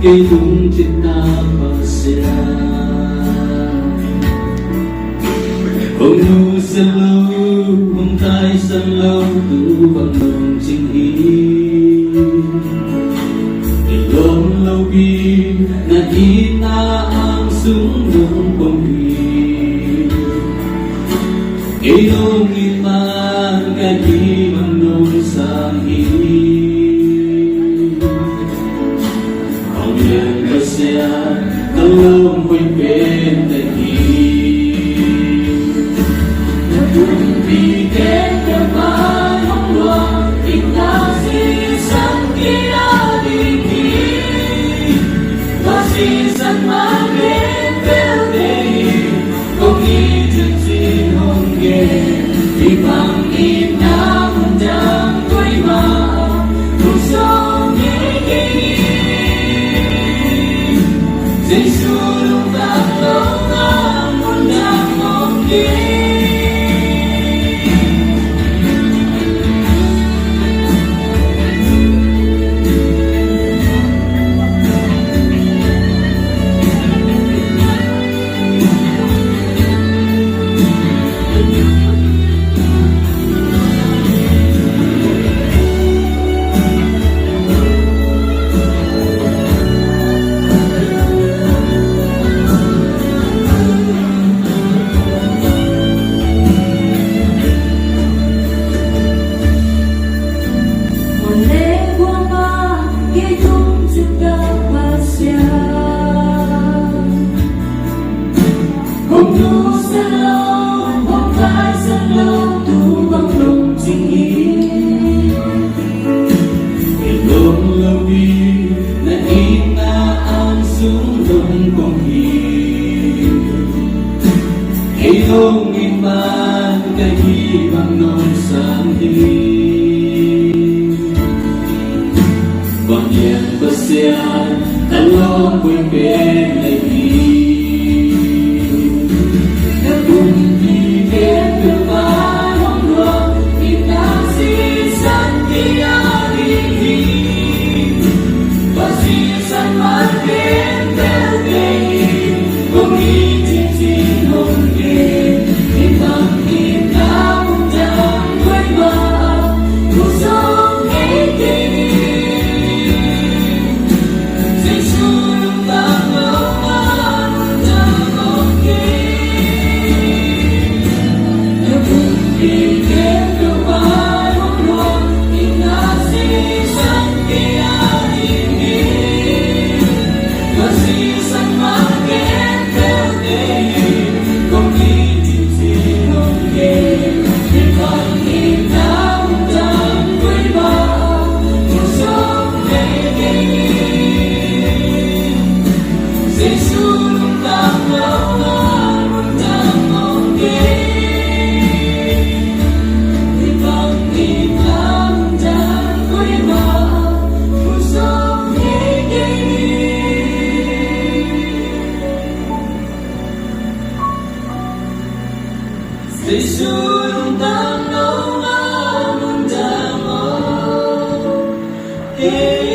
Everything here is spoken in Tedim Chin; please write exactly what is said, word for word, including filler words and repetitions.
Kei lungsim tawh Pasian hong nusia lo, hong taisan lo, tu bang nong cing hi. Kei lawm lo pi, na itna angsung nong pom hi. Kei nong it man ka hih bang nong sang hi. Hong lian Pasian, ka lawm hoih pen na hi. Na pumpi khempeuh pan hong luang, itna sisan kei a ding hi. Tua sisan ma khempeuh tei, kong it cincin hong gen, hih bang itna mun dang koi mah hong sawm ngei kei hi. Jesu lungtang lo a mun dang hong gen. Hong nusia lo, hong taisan lo, tu bang nong cing hi. Kei lawm lo pi, na itna angsung nong pom hi. Kei hong it man ka hih bang nong sang hi. Vanglian Pasian, ka lawm hoih pen na hi. Na pumpi khempeuh pan hong luang, itna sisan kei a ding hi. Tua sisan ma khempeuh tei, kong it cincin hong gen, hih bang itna mun dang koi mah hong sawm ngei kei hi. Jesu lungtang lo a mun dang hong gen. Na pumpi khempeuh pan hong luang, itna sisan kei a ding hi. Tua sisan ma khempeuh tei, kong it cincin hong gen, hih bang itna mun dang koi mah hong sawm ngei kei hi. Jesu lungtang lo a mun dang hong gen. Hih bang itna mun dang koi mah hong sawm ngei kei hi. Jesu lungtang lo a mun dang hong gen.